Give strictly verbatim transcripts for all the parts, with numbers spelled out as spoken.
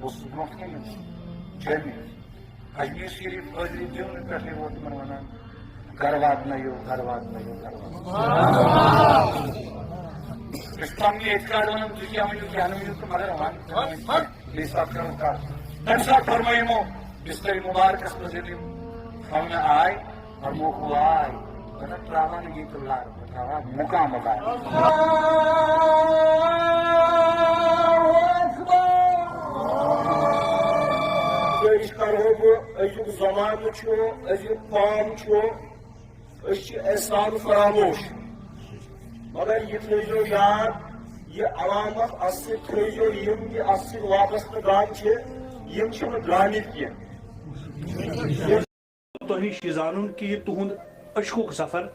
بہٕ اوسُس برونٛٹھ کَنہِ جیٚمہِ اجمیر شریف حٲضری دِونہٕ پٮ۪ٹھٕے ووت تِمن وَنان، "گرٕ واتنٲیِو، گرٕ واتنٲیِو، گرٕ واتنٲیِو۔" أسۍ چھِ پنٕنہِ اعتقاد وَنان، تُہۍ کیٛاہ ؤنِو، کیٛاہ نہٕ ؤنِو، تہٕ مگر وَن، بیٚیہِ ساتہٕ کَرو کَتھ۔ تَمہِ ساتہٕ فرمٲے یِمو بِستَرِ مُبارکَس منٛز ییٚلہِ یِم تھاونہٕ آے، فرمووُکھ، "واے، بہٕ نہ ترٛاوان ییٚتہِ لَر، بہٕ ترٛاوان مُقامہٕ لَر۔" پیش کرہو بہٕ، أزیُک زمانہٕ چھُ، أزیُک قوم چھُ، أسۍ چھِ احسان فراموش۔ مگر یہِ تھٲیزیو یاد، یہِ علامت اَتھ سۭتۍ تھٲیزیو، یِم تہِ اَتھ سۭتۍ وابستہٕ گام چھِ، یِم چھِنہٕ درٛامٕتۍ کینٛہہ۔ تۄہہِ نِش یہِ زانُن کہِ یہِ تُہُنٛد عشقُک سفر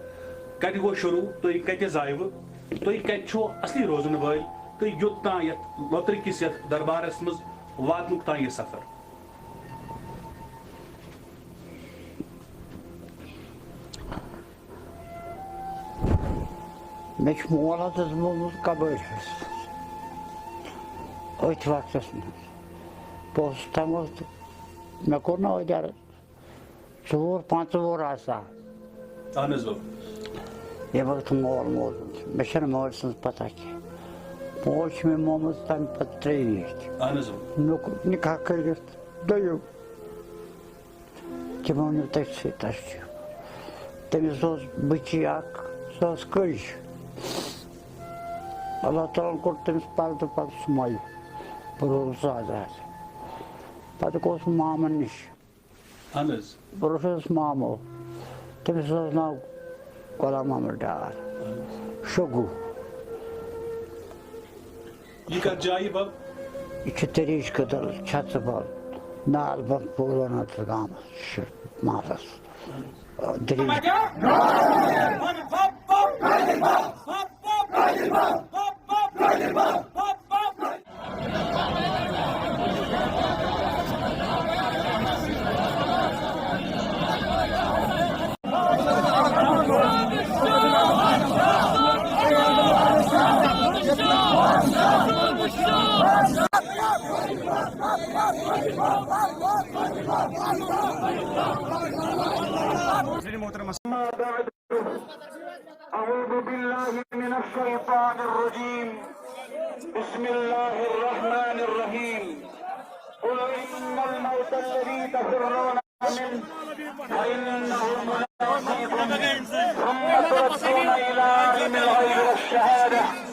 کَتہِ گوٚو شروٗع، تُہۍ کَتہِ زایوٕ، تُہۍ کَتہِ چھِو اصلی روزَن وٲلۍ، تہٕ یوٚت تام یَتھ لۄترِ کِس یَتھ دربارَس منٛز واتنُک تام یہِ سفر۔ مےٚ چھُ مول حظ زامُت قبٲیلَس أتھۍ وقتَس منٛز۔ بہٕ اوسُس تَمہِ وقتہٕ، مےٚ کوٚر نہ أدۍ عرض، ژور پانٛژھ وُہُر آسہٕ ہا۔ اہن حظ، آ۔ ییٚمہِ وقتہٕ مول موٗدمُت چھُ، مےٚ چھَنہٕ مٲلۍ سٕنٛز پَتہ کینٛہہ۔ مول چھُ مےٚ مومُت تَمہِ پَتہٕ ترٛیٚیہِ وِہِتۍ۔ اہن حظ، آ۔ مےٚ کوٚر نِکاح کٔرِتھ دوٚیِم۔ تِمو نیوٗ تٔتھۍ سۭتۍ تشریٖف۔ تٔمِس اوس بٔچی اَکھ، سۄ ٲس کٔج۔ اللہ تعالیٰ ہَن کوٚر تٔمِس پَردٕ پَتہٕ سُہ مۄیہِ۔ بہٕ روٗدُس آزاد۔ پَتہٕ گوٚوُس مامَن نِش۔ اہن حظ۔ بہٕ روٗدُس مامو۔ تٔمِس اوس ناو غلام محمد ڈار۔ اہن حظ۔ شوٚگوٗ۔ یہِ کَتھ جایہِ بَب؟ یہِ چھُ تریش کدل، چھژٕ بل، نال بنٛد پوٗرٕ وَنان تَتھ گامَس، چھِ محلَس۔ دٔلیٖل۔ أعوذ بالله من الشيطان الرجيم. بسم الله الرحمن الرحيم. قل إن الموت الذي تفرون منه فإنه ملاقيكم ثم تردون إلى عالم الغيب والشهادة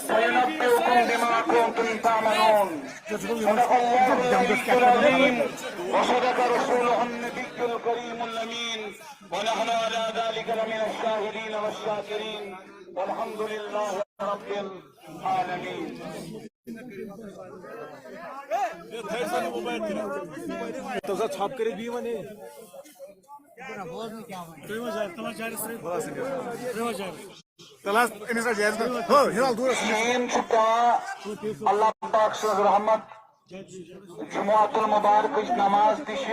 فينبئكم بما كنتم تعملون. صدق الله العلي العظيم وصدق رسوله النبي الكريم الأمين ونحن على ذلك لمن الشاهدين والشاكرين والحمد لله رب العالمين. تَلہٕ سا ژھۄپہٕ کٔرِتھ بِہِو وۄنۍ، ہے۔ تَلہٕ حظ أمِس حظ جایز کر۔ ہو، ہِلال دوٗر حظ۔ شیٖن چھُ پٮ۪وان، اللہ پاک سٕنٛز رحمت، جمعہ المبارکٕچ نماز تہِ چھِ۔